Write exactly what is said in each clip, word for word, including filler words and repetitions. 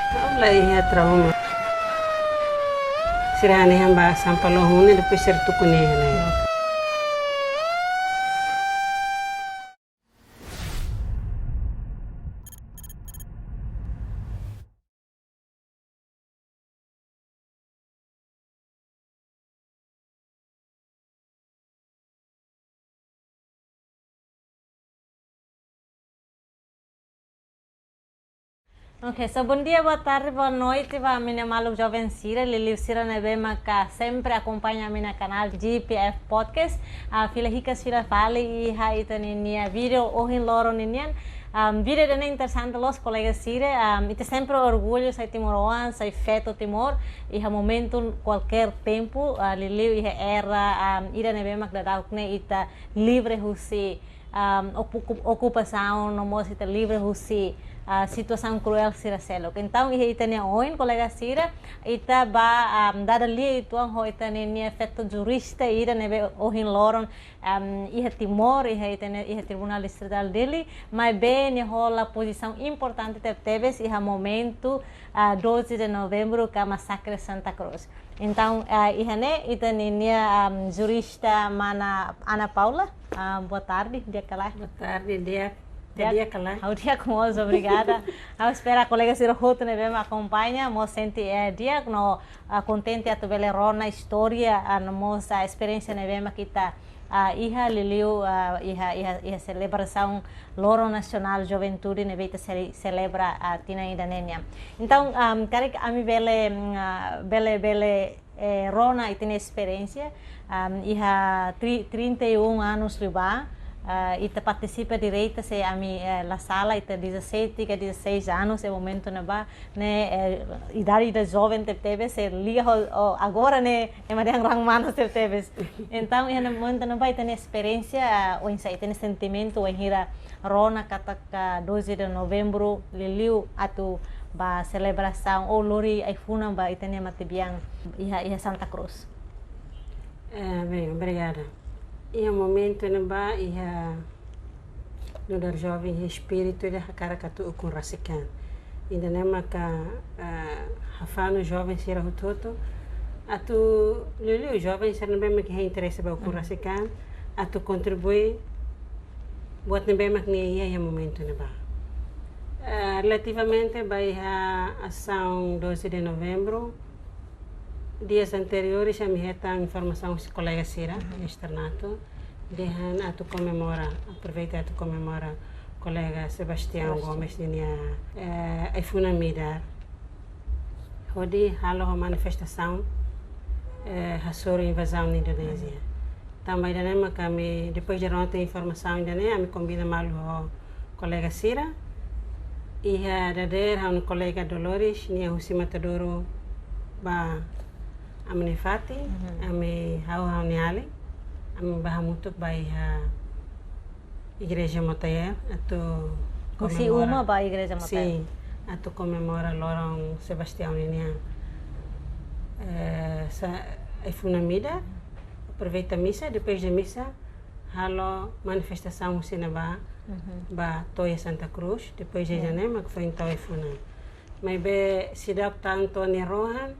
Ha'u la iha trauma. Sira hanehan ba sampah lohun ne'e, depois sira tuku ne'e, ne'e. Ok, so bom dia, boa tarde, boa noite ba ami-nia maluk joven sira, liuliu sira ne'ebé maka sempre akompaña ami-nia kanál G P F Podcast. Ah, fila hikas fila fali iha ita-nia, nia vídeo ohin loron ninian. Am, vídeo ida-ne'e interesante loos, kolega sira. Am, ita sempre orgullu sai timoroan, sai feto Timor. Iha momentu kualkér tempu, ah, liuliu iha era, am, ida ne'ebé mak daudauk ne'e ita livre husi, am, oku-, okupasaun, no mós ita livre husi, ah, situasaun kruel sira seluk. Entaun, iha ita-nia oin, kolega sira, ita bá, am, dada lia uitoan ho ita-nia, nia feto jurista ida ne'ebé ohin loron, am, iha Timor, iha ita-nia, iha Tribunál Distritál Dili, maibé nia hola pozisaun importante tebetebes iha momentu, ah, doze de Novembru ka masakre Santa Cruz. Entaun, ah, iha ne'e, ita-nia, nia, am, jurista mana Ana Paula. Ah, boa tarde, di'ak ka lae? Boa tarde, di'ak. Di'ak, di'ak ka lae? Ha'u di'ak mós, obrigada. Ha'u espera kolega sira hotu ne'ebé mak akompaña, mós sente, eh, di'ak no, ah, kontente atu bele rona istória, ah, no mós, ah, esperiénsia ne'ebé mak ita, ah, iha liuliu, ah, iha, iha, iha selebrasaun Loron Nasionál Juventude ne'ebé ita sele-, selebra, ah, tinan ida-ne'e nian. Entaun, am, karik ami bele, mm, ah, bele, bele, eh, rona ita-nia esperiénsia, am, iha tri-, trinta e um anos liubá, ah, ita partisipa direta, se ami, eh, la sala, ita dezassete ka dezasseis anos iha momentu ne'ebá, ne'e, eh, idade ida joven tebetebes, se liga ho, ho agora ne'e, ema dehan raan manas tebetebes. Entaun, iha ne'e momentu ne'ebá ita-nia esperiénsia, ah, oinsá ita-nia sentimentu, wainhira rona katak doze de Novembru, liuliu atu bá selebrasaun ou lori ai-funan ba ita-nia matebian iha, iha Santa Cruz. Eh, bem, obrigada. Iha momentu ne'ebá, iha nu'udar joven, iha espíritu ida hakarak atu ukun rasik an. Ida-ne'e maka, ah, hafanu joven sira hotu-hotu, atu liuliu joven sira ne'ebé maka iha interese ba ukun, mhm, rasik an, atu kontribui buat ne'ebé mak nia iha iha momentu ne'ebá. Ah, relativamente ba iha asaun doze de Novembru, dias anteriores, ami hetan informasaun husi kolega sira, mhm, externato, dehan atu komemora, aproveita atu komemora kolega Sebastião, Sebastião Gomes ninia, eh, ai-funan midar. Hodi halo ho manifestasaun, eh, hasoru invazaun Indonézia. Mhm. Tanba ida-ne'e maka ami, depois de rona tiha informasaun ida-ne'e, ami kombina malu ho kolega sira. Iha dadeer ha'u-nia kolega Dolores, nia husi Matadouro ba ami-nia fatin, mhm, ami ha'u, ha'u-nia alin, ami bá hamutuk ba iha Igreja Motael, atu husi komemora, uma ba Igreja Motael? Sin, atu komemora loron Sebastião ninia, eh, sa-, ai-funan midar, aproveita misa, depois de misa, halo manifestasaun husi ne'ebá, mhm, bá to'o iha Santa Cruz, depois de, ya, ida-ne'e mak foin tau ai-funan. Maibé seidauk tan to'o nia rohan,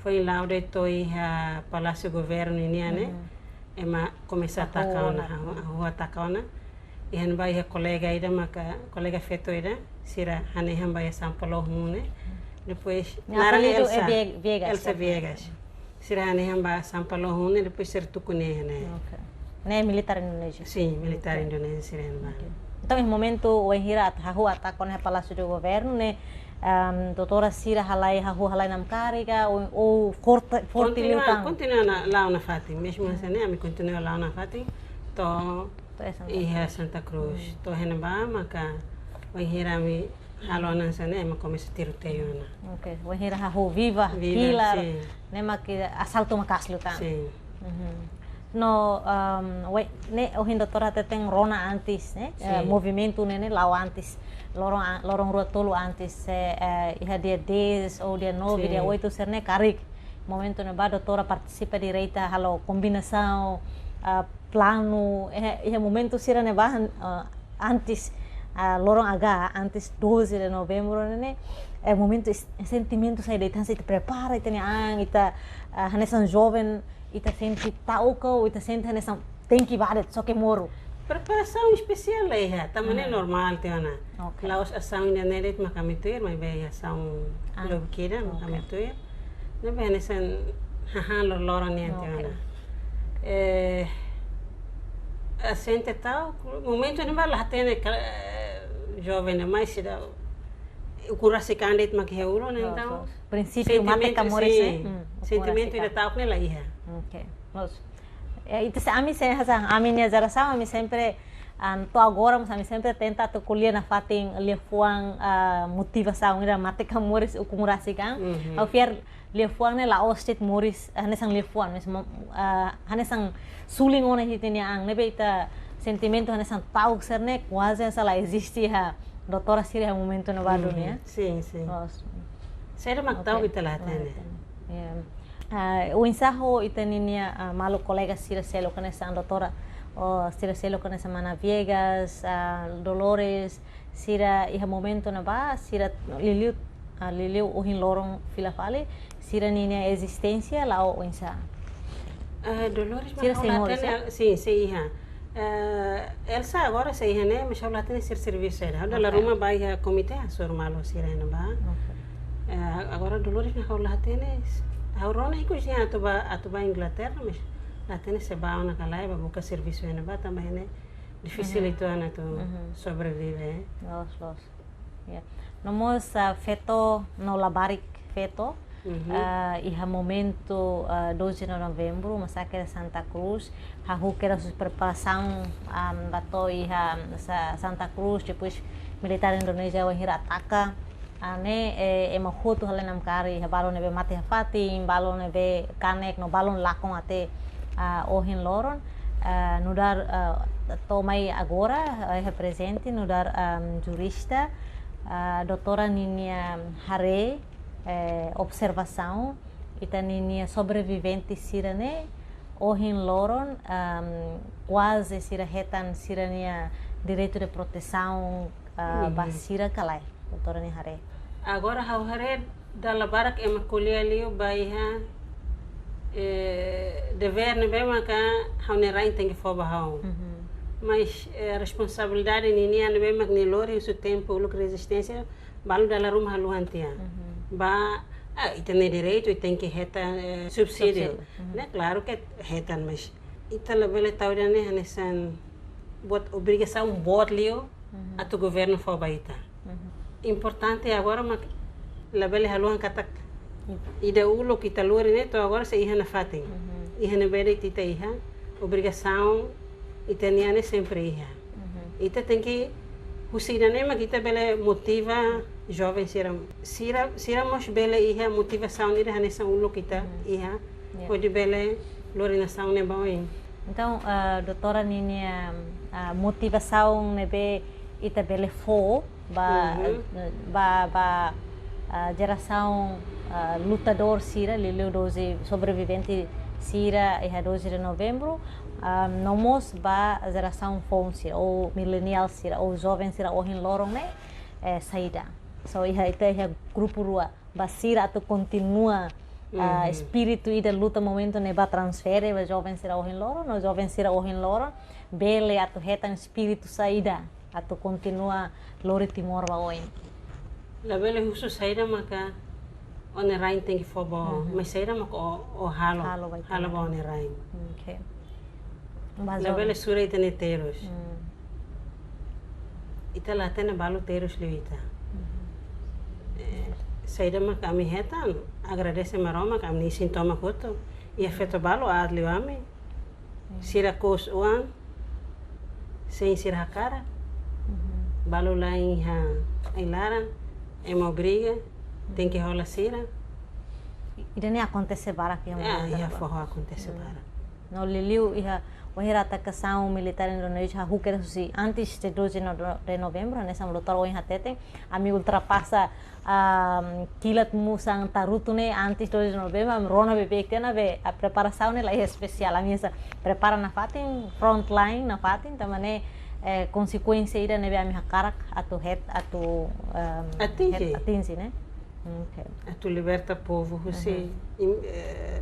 foin la'o de'it to'o iha Palásiu Governu nian ne'e, mhm, ema komesa, hahú, ataka ona, ona, hahú, hahú ataka ona. Iha ne'ebá iha kolega ida maka, kolega feto ida, sira hanehan ba iha sampah lohun ne'e. Depois, nia naran apelidu é Elsa. Vie-, Viegas, Elsa, ya. Viegas. Sira hanehan ba sampah lohun ne'e, depois sira tuku nia iha ne'e. Ok. Ne'e militár Indonézia? Sin, militár, ok, Indonézia sira hanehan ba. Ok. Entaun, iha momentu wainhira at-, hahú ataka ona iha Palásiu do Governu ne'e, ehm, doutora sira halai, hahú halai namkari ka, ou, ou forte, forte liután? Kontinua, kontinua ona, la'o nafatin. Mezmu, hmm, hanesan ne'e, ami kontinua la'o nafatin. To'o, to'o iha Santa, iha Cruz. Santa Cruz. Hmm. To'o iha ne'ebá maka, wainhira ami halo ona hanesan ne'e, ema komesa tiroteiu ona. Ok, wainhira hahú viva, viva, kilar, sin, ne'e mak asaltu maka'as liután. Sin. Mhm. No, um, wai-, ne'e ohin doutora hateten rona antes, ne'e? Sin. Eh, movimentu ne'e, ne'e la'o antes. Loron a-, loron rua tolu antes, eh, eh, iha dia dez ou dia nove, sin, dia oito, sira-ne'e karik. Momentu ne'ebá doutora partisipa direta halo kombinasaun, ah, planu, eh, iha momentu sira-ne'ebá, ah, antes, ah, loron agora, antes doze de novembro ne'e, eh, momentu es-, sentimentu saida, ita sei prepara, ita-nia an, ita, ah, hanesan joven, ita sente ta'uk ka, ita sente hanesan tenke bá de'it, só ke moru. Preparasaun espesiál la iha, tanba ne'e normál tiha ona. Ok. La'ós asaun ida-ne'e de'it mak ami tuir, maibé asaun lobi ki'ik mak ami tuir. Ne'ebé hanesan hahán loroloron nian tiha ona. Eh, ah, sente ta'uk, momentu ne'ebá la hatene ka, eh, joven ne'e mais sida ukun rasik an de'it mak iha ulun, entaun prinsípiu mate ka moris, sentimentu ida ta'uk ne'e la iha. Ok. Loos. Eh, ita se, ami se, hanesan ami-nia jerasaun, ami sempre, ah, to'o agora, mas ami sempre tenta atu ko'alia nafatin liafuan, ah, motivasaun ida mate ka moris ukun rasik an. Ha'u fiar liafuan ne'e la'ós de'it moris, hanesan liafuan, mas mo-, ah, hanesan sulin ona iha ita-nia an, ne'ebé ita sentimentu hanesan ta'uk sira-ne'e kuaze hanesan la eziste iha doutora sira iha momentu ne'ebá duni, ya? Sin, sin. Loos. Saida mak ta'uk ita la hatene. Ah, oinsá ho ita-ninia, ah, maluk kolega sira seluk hanesan doutora, ou sira seluk hanesan mana Viegas, ah, Dolores, sira iha momentu ne'ebá, sira liuliu, ah, liuliu ohin loron fila fali, sira-ninia ezisténsia la'o oinsá? Ah, Dolores mak ha'u la hatene, sin, sei iha. Eh, Elsa agora sei iha ne'e, mas ha'u la hatene sira servisu saida. Ha'u dala ruma bá iha komité hasoru malu sira iha ne'ebá. Ok. Eh, agora Dolores mak ha'u la hatene, ha'u rona ikus nia atu bá, atu bá Inglaterra, mas la hatene se bá ona ka lae, bá buka servisu iha ne'ebá, tanba iha ne'e difisil uitoan atu sobrevive, eh. Loos, loos. Ya. No mós, ah, feto no labarik feto, ah, iha momentu, ah, doze de novembro, masakre Santa Cruz, hahú kedas preparasaun, ah, bá to'o iha Sa-, Santa Cruz, depois militár Indonézia wainhira ataka, ah, ne'e, eh, ema hotu halo namkari, iha balun ne'ebé mate iha fatin, balun ne'ebé kanek, no balun lakon até, ah, ohin loron, ah, nu'udar, ah, to'o mai agora, ah, iha prezente, nu'udar, ah, jurista, ah, doutora ninia haree, eh, observasaun, ita-ninia sobrevivente sira-ne'e, ohin loron, am, kuaze sira hetan sira-nia direitu de protesaun, ah, ba sira ka lae, doutora nia haree? Agora ha'u haree dala barak ema ko'alia liu ba iha, eh, devér ne'ebé maka ha'u-nia rain tenke fó ba ha'u. Mas, eh, responsabilidade ninian ne'ebé mak nia lori husi tempu uluk rezisténsia, balu dala ruma haluha tiha. Ba, ah, ita-nia direitu, ita tenke hetan, eh, subsídiu. Subsídiu. Ne'e klaru ke hetan, mas ita labele tau ida-ne'e hanesan buat obrigasaun boot liu atu governu fó ba ita. Importante agora mak labele haluha katak ida uluk ita lori ne'e to'o agora sei iha nafatin. Iha ne'ebé de'it ita iha, obrigasaun ita-nian ne'e sempre iha. Ita tenke husi ida-ne'e mak ita bele motiva joven sira. Sira, sira mós bele iha motivasaun ida hanesan uluk ita iha. Ya. Hodi bele lori nasaun ne'e ba oin. Entaun, ah, doutora ninia, ah, motivasaun ne'ebé ita bele fó ba, eh, ba, ba, ah, jerasaun, ah, lutadór sira, liuliu doze sobrevivente sira iha doze de novembro, ah, no mós ba jerasaun foun sira, ou millennial sira, ou joven sira ohin loron ne'e, eh, saida. So, iha, ita iha grupu rua, ba sira atu kontinua, ah, espíritu ida luta momentu ne'e ba transfere ba joven sira ohin loron, no joven sira ohin loron bele atu hetan espíritu saida atu kontinua lori Timor ba oin. Labele husu saida maka ó-nia rain tenke fó ba ó, mas saida maka ó, ó halo, halo ba ó-nia rain. Ok. Labele sura ita-nia terus. Ita la hatene balu terus liu ita. Eh, saida maka ami hetan, agradese Maromak, ami-nia isin tomak hotu. Iha feto balu aat liu ami. Sira kous oan, sein sira hakarak. Balu la'en iha ai-laran, ema obriga, tenke hola sira. Ida-ne'e akontese barak iha, ah, iha foho akontese barak. No liuliu iha, wainhira atakasaun militár Indonézia hahú kedas husi antes de doze no-, de novembro, hanesan doutora ohin hateten, ami ultrapasa, ah, kilat Musan Tarutu ne'e antes doze de novembro, ami rona beibeik tiha ona be, ah, preparasaun ne'e la iha espesiál, ami hanesan prepara nafatin, frontline nafatin, tanba ne'e, eh, konsekuénsia ida ne'ebé ami hakarak atu het, atu, ehm, Atinje. het, atinje, né? Ok. Atu liberta povu husi Uhum. in-, eh,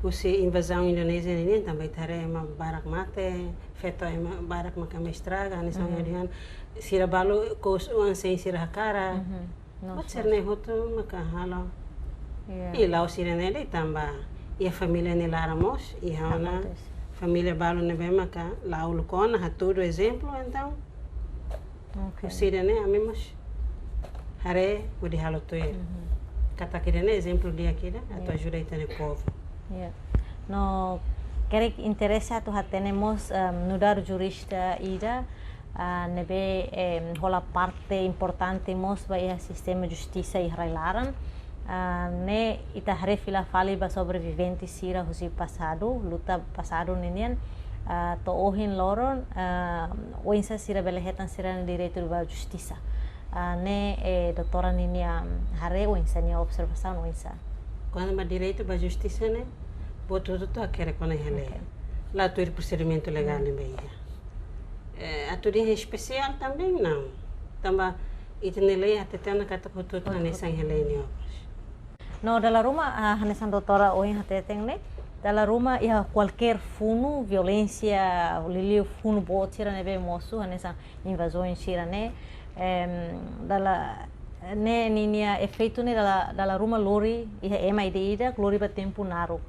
husi invazaun Indonézia ninian, tanba ita haree ema barak mate, feto ema barak maka ema estraga, hanesan Uhum. hadian sira balu kous oan sein sira hakarak. Uhum. Nossa. Buat sira-ne'e hotu maka halo. Yeah. I la'ós sira-ne'e de'it, tanba iha família nia laran mós, iha ona Akontese. família balu ne'ebé maka la'o uluk ona, hatudu ezemplu, entaun Ok. husi ida-ne'e ami mós haree hodi halo tuir. Uhum. Katak ida-ne'e ezemplu di'ak ida, atu Yeah. ajuda ita-nia povu. Yeah. No, karik interese atu hatene mós, ehm, nu'udar jurista ida, ah, ne'ebé, ehm, hola parte importante mós ba iha sistema justisa iha rai-laran. Ah, ne'e ita haree fila fali ba sobrevivente sira husi pasadu, luta pasadu ninian, ah, to'o ohin loron, ah, oinsá sira bele hetan sira-nia direitu ba justisa. Ah, ne'e, eh, doutora ninia haree oinsá, nia observasaun oinsá? Kuandu ba direitu ba justisa ne'e, buat hotu-hotu hakerek ona iha lei. Ok. La tuir prosedimentu legál Hmm. ne'ebé iha. Eh, atu dehan espesiál também não. Tanba ita-nia lei hatete ona katak hotu-hotu Hotu-hotu. hanesan iha lei nia okos. No, dala ruma, ah, hanesan doutora ohin hateten ne'e, dala ruma iha kualkér funu, violénsia, liuliu funu boot sira ne'ebé mosu, hanesan invazaun sira-ne'e, em, dala, ne'e ninia efeitu ne'e dala, dala ruma lori, iha ema ida-idak, lori ba tempu naruk.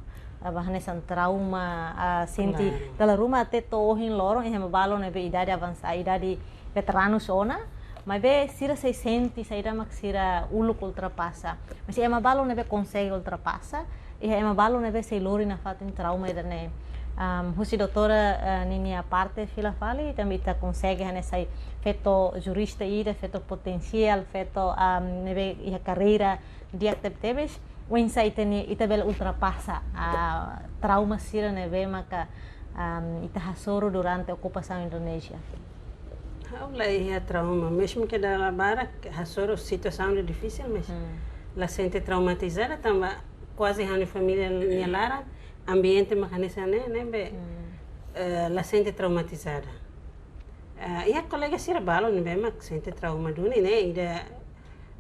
Ah, ba hanesan trauma, ah, sente Klaru. dala ruma até to'o ohin loron, iha ema balu ne'ebé idade avansa-, idade veteranus ona, maibé sira sei sente saida mak sira uluk ultrapasa. Mas ema balu ne'ebé konsege ultrapasa, iha ema balu ne'ebé sei lori nafatin trauma ida-ne'e. Am, husi doutora, eh, ninia parte fila fali, tanba ita konsege hanesan feto jurista ida, feto potensiál, feto, am, ne'ebé iha karreira di'ak tebetebes, oinsá ita-nia, ita bele ultrapasa, ah, trauma sira ne'ebé maka, am, ita hasoru durante okupasaun Indonézia. Ha'u la iha trauma, mezmu ke dala barak hasoru situasaun difisil, mas Hmm. la sente traumatizada, tanba kuaze ha'u-nia família nia laran, ambiente mak hanesan ne'e, ne'ebé, Hmm. eh, la sente traumatizada. Eh, iha kolega sira balu ne'ebé mak sente trauma duni, ne'e, ida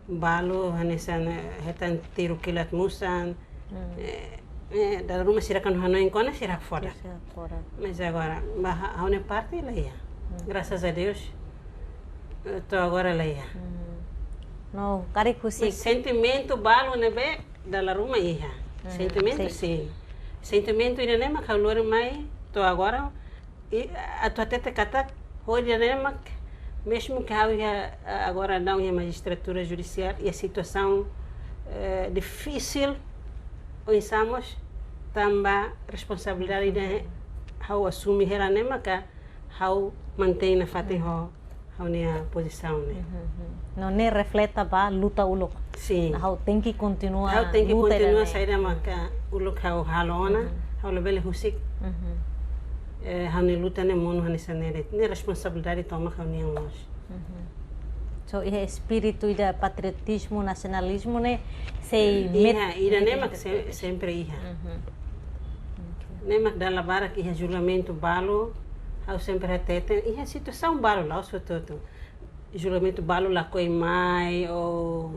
balu hanesan, eh, hetan tiru kilat musan. Hmm. Eh, eh, dala ruma sira kan hanoin kona sira hakfodak. Sira hakfodak. Mas agora, ba ha-, ha'u-nia parte la iha. Hmm. Graças a Deus, eh, to'o agora la iha. Hmm. No, karik husi Mas sentimentu balu ne'ebé dala ruma iha. Hmm, Sentimentu sin. sin. Sentimentu ida-ne'e mak ha'u lori mai to'o agora, i atu hatete katak, hodi ne'e mak, mezmu ke ha'u iha, eh, agora daudaun iha majistratura judisiál, iha situasaun, eh, difisil, oinsá mós, tanba responsabilidade ida ha'u asume hela ne'e maka ha'u mantein nafatin ho ha'u-nia pozisaun ne'e. Mhm, mhm. No ne'e refleta ba luta uluk. Sin. Ha'u tenke kontinua Ha'u tenke luta kontinua ida-ne'e. saida maka uluk ha'u halo ona, Mhm. ha'u labele husik. Mhm. Eh, ha'u-nia luta ne'e monu hanesan ne'e de'it. Ne'e responsabilidade tomak ha'u-nian mós. Mhm. So, iha espíritu ida patriotizmu, nasionalizmu ne'e sei Iha, met-, ida-ne'e met-, mak se-, sempre iha. Mhm. Ok. Ne'e mak dala barak iha julgamentu balu, ha'u sempre hatete, iha situasaun balu la'ós hotu-hotu. Julgamentu balu lakohi mai, ou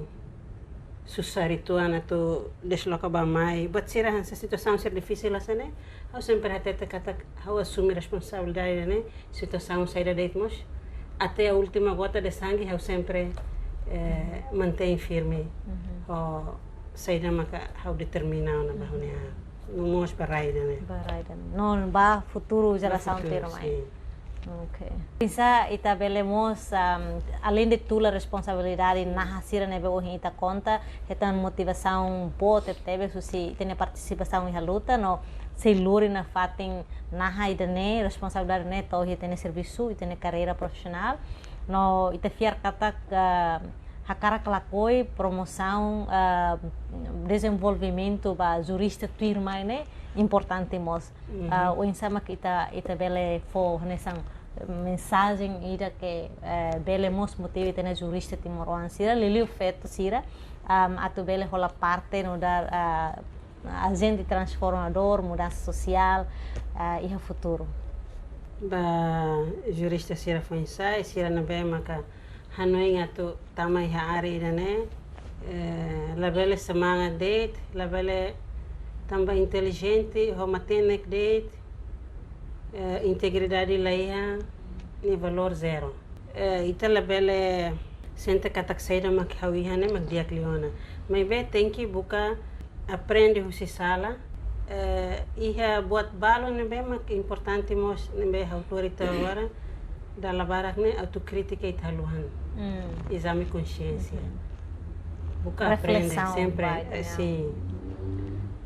susar uitoan atu desloka bá mai. Buat sira hanesan situasaun sira difisil hanesan ne'e, ha'u sempre hatete katak ha'u asume responsabilidade ne'e, situasaun saida de'it mós. Até a última gota de sangue, ha'u sempre, eh, mantein firme. Mhm. Ho saida maka ha'u determina ona ba ha'u-nia, no mós ba rai ida-ne'e. Ba rai ida-ne'e. No ba futuru Ba jerasaun futuru, tuirmai. sin. Ok. Oinsá ita bele mós, am, além de tula responsabilidade naha sira ne'ebé ohin ita konta, hetan motivasaun boot tebes husi ita-nia partisipasaun iha luta, no sei lori nafatin naha ida-ne'e, responsabilidade ne'e to'o ita-nia servisu, ita-nia karreira profisionál. No ita fiar katak, ah, hakarak lakohi promosaun, ah, dezenvolvimentu ba jurista tuirmai ne'e importante mós. Mhm. Ah, oinsá mak ita, ita bele fó hanesan mensajen ida ke, eh, bele mós motiva ita-nia jurista timoroan sira, liuliu feto sira, am, atu bele hola parte nu'udar, ah, ajente transformadór, mudansa sosiál, ah, iha futuru. Ba jurista sira foin-sa'e, sira ne'ebé maka hanoin atu tama iha área ida-ne'e, eh, labele semangat de'it, labele tanba intelijente, ho matenek de'it, eh, integridade la iha, nia valór zero. Eh, ita labele sente katak saida mak ha'u iha ne'e mak di'ak liu ona. Maibé tenke buka aprende husi sala. Eh, iha buat balu ne'ebé mak importante mós ne'ebé ha'u tuir ita agora, dala barak ne'e autokrítika ita haluha. Hmm. Ezame konxiénsia. Mhm. Buka aprende, reflesaun sempre, ba ita, eh, ya. Sin.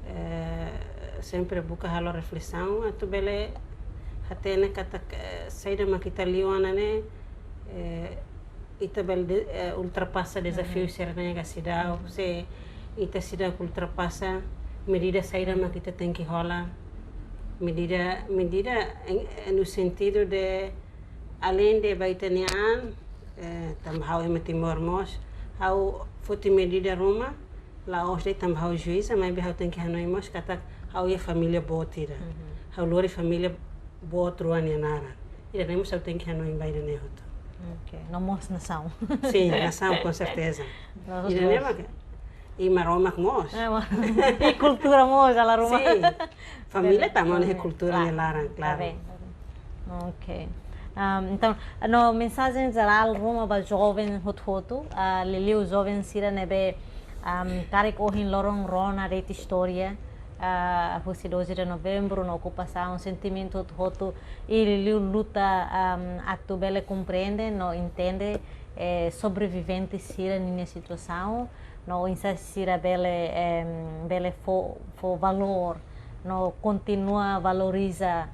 Eh, sempre buka halo reflesaun, atu bele hatene katak, eh, saida mak ita liu ona ne'e, eh, ita bele de-, eh, ultrapasa dezafiu, mhm, sira-ne'e ka seidauk, se ita seidauk ultrapasa, medida saida mak ita tenke hola, medida, medida en, en no sentido de, além de ba ita-nia an, eh, tanba ha'u ema Timor mós, ha'u foti medida ruma, la'ós de'it tanba ha'u juíza, maibé ha'u tenke hanoin mós katak ha'u iha família boot ida. Mhm. Ha'u lori família boot rua nia naran. Ida-ne'e mós ha'u tenke hanoin ba ida-ne'e hotu. Ok, no mós nasaun. Sin, nasaun, com certeza. Nos ida-ne'e mós. Mak, i Maromak mós. Eh, ma-, i kultura mós, dala ruma. Sin. Família, bem, tama ona iha, família, kultura, klaru, nia laran, klaru. Tá bem, tá bem. Ok. Ahm, entaun, no mensajen jerál ruma ba joven hotu-hotu, ah, liuliu joven sira ne'ebé, ahm, karik ohin loron rona de'it istória, ah, husi doze de novembro, no okupasaun, sentimentu hotu-hotu, i liuliu luta, ahm, atu bele komprende no entende, eh, sobrevivente sira-ninia situasaun, no oinsá sira bele, em, bele fó, fó valór, no kontinua valoriza,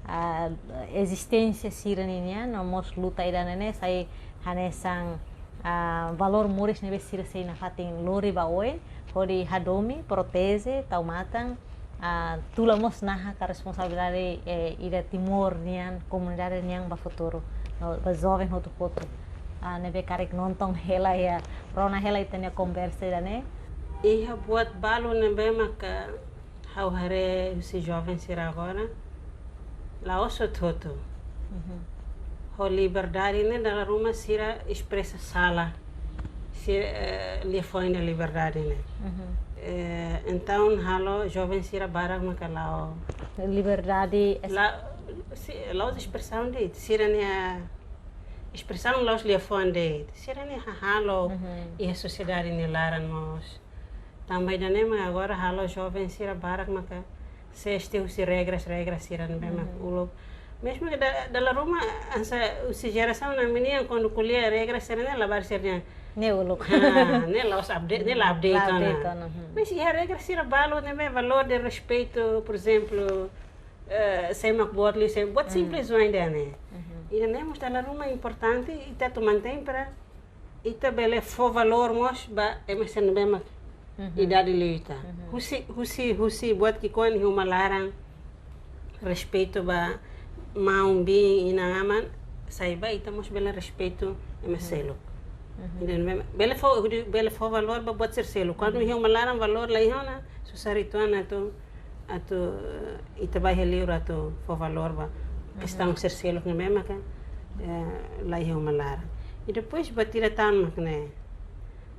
ah, ezisténsia sira-ninia, no mós luta ida-ne'e ne'e sai hanesan, ah, valór moris ne'ebé sira sei nafatin lori ba oin, hodi hadomi, proteje, tau matan, ah, tula mós naha ka responsabilidade, eh, ida Timor nian, komunidade nian ba futuru. No, ba joven hotu-hotu. Ah, ne'ebé karik nonton hela iha, rona hela ita-nia konversa ida-ne'e. Iha buat balu ne'ebé maka ha'u haree husi joven sira agora. La'ós hotu-hotu. Mhm. Ho liberdade ne'e dala ruma sira espresa sala. Sira, eh, liafuan ida liberdade ne'e. Mhm. Eh, entaun halo joven sira barak maka la'o. Liberdade es- La, si, la'ós espresaun de'it. Sira-nia espresaun la'ós liafuan de'it. Sira-nia hahalok, mhm, iha sosiedade nia laran mós. Tanba ida-ne'e mak agora halo joven sira barak maka seste husi regras, regras sira ne'ebé mak, mhm, uluk. Mesmu ke da-, dala ruma hanesan husi jerasaun ami-nian kuandu ko'alia regras sira-ne'e labarik sira-nian. Ne'e uluk. Ah, ne'e la'ós update, ne'e la update, la update ona, ona, hmm. Mas iha regras sira balu ne'ebé valór de respeitu, por ezemplu, eh, sé mak boot liu, sé, buat, hmm, simples oan ida-ne'e. Mhm. Ida-ne'e mós dala ruma importante, ita atu mantein para ita bele fó valór mós ba ema sira ne'ebé mak, mhm, idade liu ita. Mhm. Husi, husi, husi buat ki'ikoan iha uma laran, respeitu ba maun-bin, inan-aman, sai ba ita mós bele respeitu ema, mhm, seluk. Mhm. Ida-ne'e bele fó, hodi bele fó valór ba buat sira seluk. Kuandu, mhm, iha uma laran valór la iha ona, susar uitoan atu, atu, eh, ita bá iha li'ur atu fó valór ba, mhm, kestaun sira seluk ne'ebé maka, eh, la iha uma laran. I depois ba tira tan mak ne'e.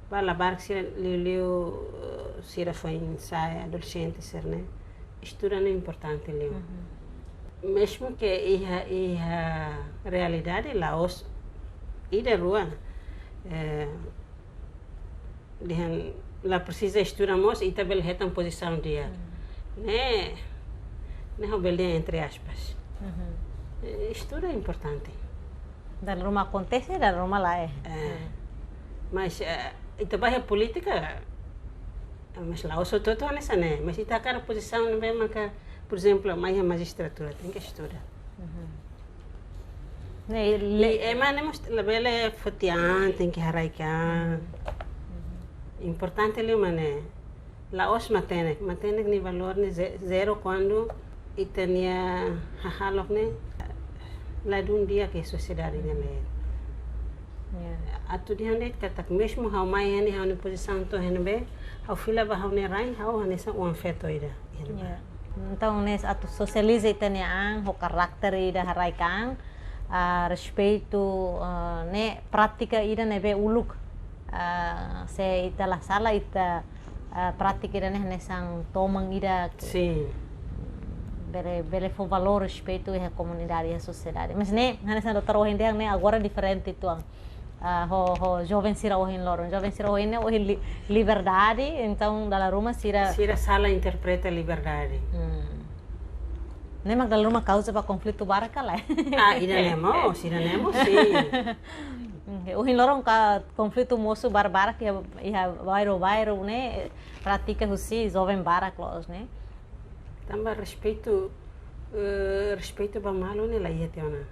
Ba labarik sira liuliu, eh, sira foin-sa'e, adolexente sira-ne'e. Estuda ne'e importante liu. Mhm. Mesmu ke iha, iha realidade la'ós ida rua, eh, dehan la presiza estuda mós ita bele hetan pozisaun di'ak. Hmm. Ne'e, ne'e ha'u bele dehan entre aspas. Mhm. Eh, estuda importante. Dala ruma akontese, dala ruma lae. Eh. Hmm. Mas, eh, ita bá iha polítika, eh, mas la'ós hotu-hotu hanesan ne'e. Mas ita hakarak pozisaun ne'ebé maka, por ezemplu, mai iha majistratura, tenke estuda. Mhm. Ne'e, le- I ema ne'e mós labele foti an, tenke haraik an. Mhm. Importante liu mak ne'e. La'ós matenek, matenek nia valór ne'e ze-, zero kuandu ita-nia hahalok ne'e ladún di'ak iha sosiedade nia, mhm, leet. Ya. Atu dehan de'it katak mesmu ha'u mai iha ne'e, ha'u-nia pozisaun to'o iha ne'ebé, ha'u fila ba ha'u-nia rain, ha'u hanesan oan-feto ida iha ne'ebá. Ya. Entaun, ne'e atu sosializa ita-nia an ho karakter ida haraik an, ah, respeitu, ah, ne'e prátika ida ne'ebé uluk, ah, se ita la sala ita, ah, prátika ida ne'e hanesan toman ida ke Sin. bele, bele fó valór, respeitu iha komunidade, iha sosiedade. Mas ne'e, hanesan doutór ohin dehan ne'e, agora diferente uitoan. Ah, ho, ho joven sira ohin loron. Joven sira ohin ne'e ohin li-, liberdade, entaun dala ruma sira Sira sala interpreta liberdade. Hmm. Ne'e mak dala ruma kauza ba konflitu barak ka lae. Ah, ida-ne'e mós, ida-ne'e mós, sin. Oke, ohin loron ka konflitu mosu barbarak iha, iha bairru-bairru ne'e, prátika husi joven barak loos ne'e. Tanba respeitu, eh, respeitu ba malu ne'e la iha tiha ona.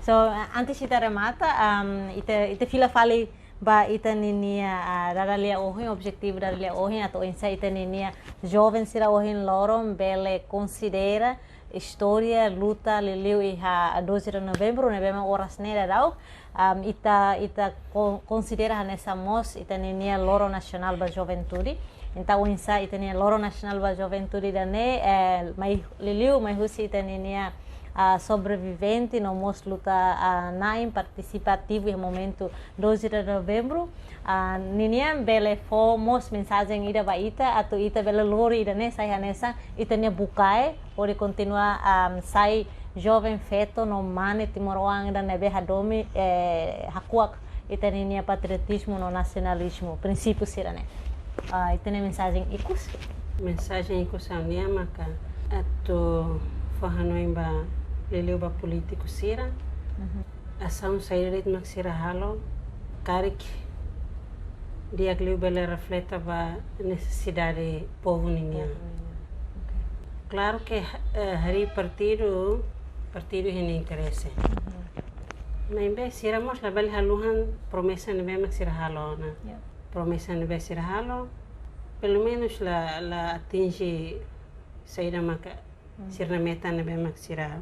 So, antes ita remata, um, ita, ita fila fali ba ita ninia, ah, dada-lia ohin, objetivu dada-lia ohin, atu oinsá ita ninia joven sira ohin loron bele konsidera istória luta liuliu iha doze de novembro, ne'ebé mak oras ne'e daudaun, um, ita, ita ko-, konsidera hanesan mós ita ninia loron nasionál ba juventude. Entaun, oinsá ita-nia loron nasionál ba juventude ida-ne'e, eh, mai liuliu, mai husi ita ninia, ah, sobrevivente, no mós luta, ah, na'in partisipa ativu iha momentu doze de novembro. Ah, ninian bele fó mós mensajen ida ba ita, atu ita bele lori ida-ne'e sai hanesan ita-nia bukae, hodi kontinua, ah, sai joven feto no mane timoroan ida ne'ebé hadomi, eh, hakuak ita ninia patriotizmu no nasionalizmu, prinsípiu sira-ne'e. Ah, ita-nia mensajen ikus? Mensajen ikus ha'u-nian maka atu fó hanoin ba liuliu ba polítiku sira. Mhm. Asaun saida de'it mak sira halo, karik di'ak liu bele refleta ba nesesidade povu ninian. Povu ninian. Oke. Klaru ke, eh, harii partidu, partidu iha nia interese. Mhm. Maibé sira mós labele haluha promesa ne'ebé mak sira halo ona. Ya. Promesa ne'ebé sira halo, pelumenus la, la atinje saida maka Hmm. sira-nia meta ne'ebé mak sira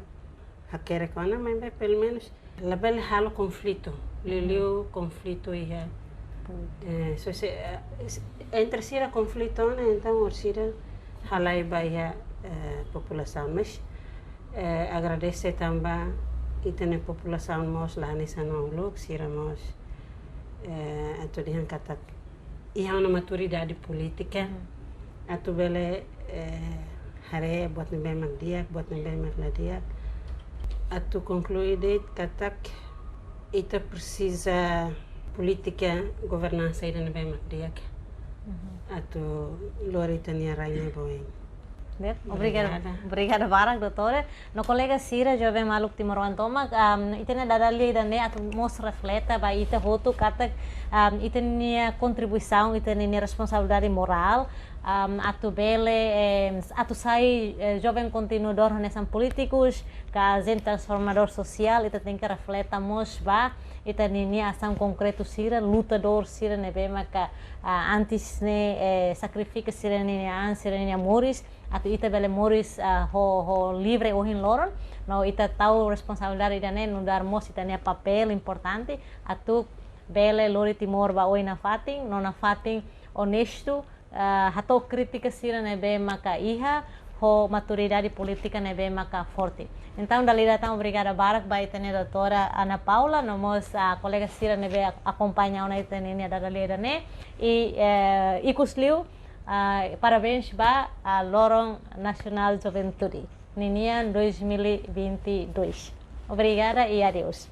hakerek ona, maibé pelumenus labele halo konflitu, liuliu konflitu iha. Hmm. Eh, so se, eh, s-, entre sira konflitu ona, entaun orsida halai ba iha, eh, populasaun. Mas, eh, agradese tanba ita-nia populasaun mós la hanesan uluk, sira mós, eh, atu dehan katak iha ona maturidade polítika, Mhm. atu bele, eh, haree buat ne'ebé mak di'ak, buat ne'ebé mak la di'ak. Atu konklui de'it katak ita presiza polítika governansa ida ne'ebé mak di'ak. Mhm. Atu lori ita-nia rai ne'e ba oin. Di'ak, obrigada. Obrigada. Obrigada barak, doutora. No kolega sira, joven maluk timoroan tomak, am, ita-nia dada-lia ida-ne'e atu mós refleta ba ita hotu katak, am, ita-nia kontribuisaun, ita-nia responsabilidade morál, am, atu bele, em, atu sai, eh, joven kontinuadór hanesan polítikus, ka agente transformadór sosiál, ita tenke refleta mós ba ita-nia asaun konkretu sira, lutadór sira ne'ebé maka, ah, antes ne'e, eh, sakrifika sira-nia an, sira-nia moris, atu ita bele moris, ah, ho, ho livre ohin loron, no ita tau responsabilidade ida-ne'e nu'udar mós ita-nia papél importante, atu bele lori Timor ba oin nafatin, no nafatin onestu, ah, hato'o krítika sira ne'ebé maka iha, ho maturidade polítika ne'ebé maka forte. Entaun, dala ida tan obrigada barak ba ita-nia doutora Ana Paula, no mós, ah, kolega sira ne'ebé ak-, akompaña ona ita-nia dada-lia ida-ne'e. I, eh, ikus liu, ah, parabéns ba, ah, Loron Nasionál Juventude ninian dois mil e vinte e dois. Obrigada e adeus.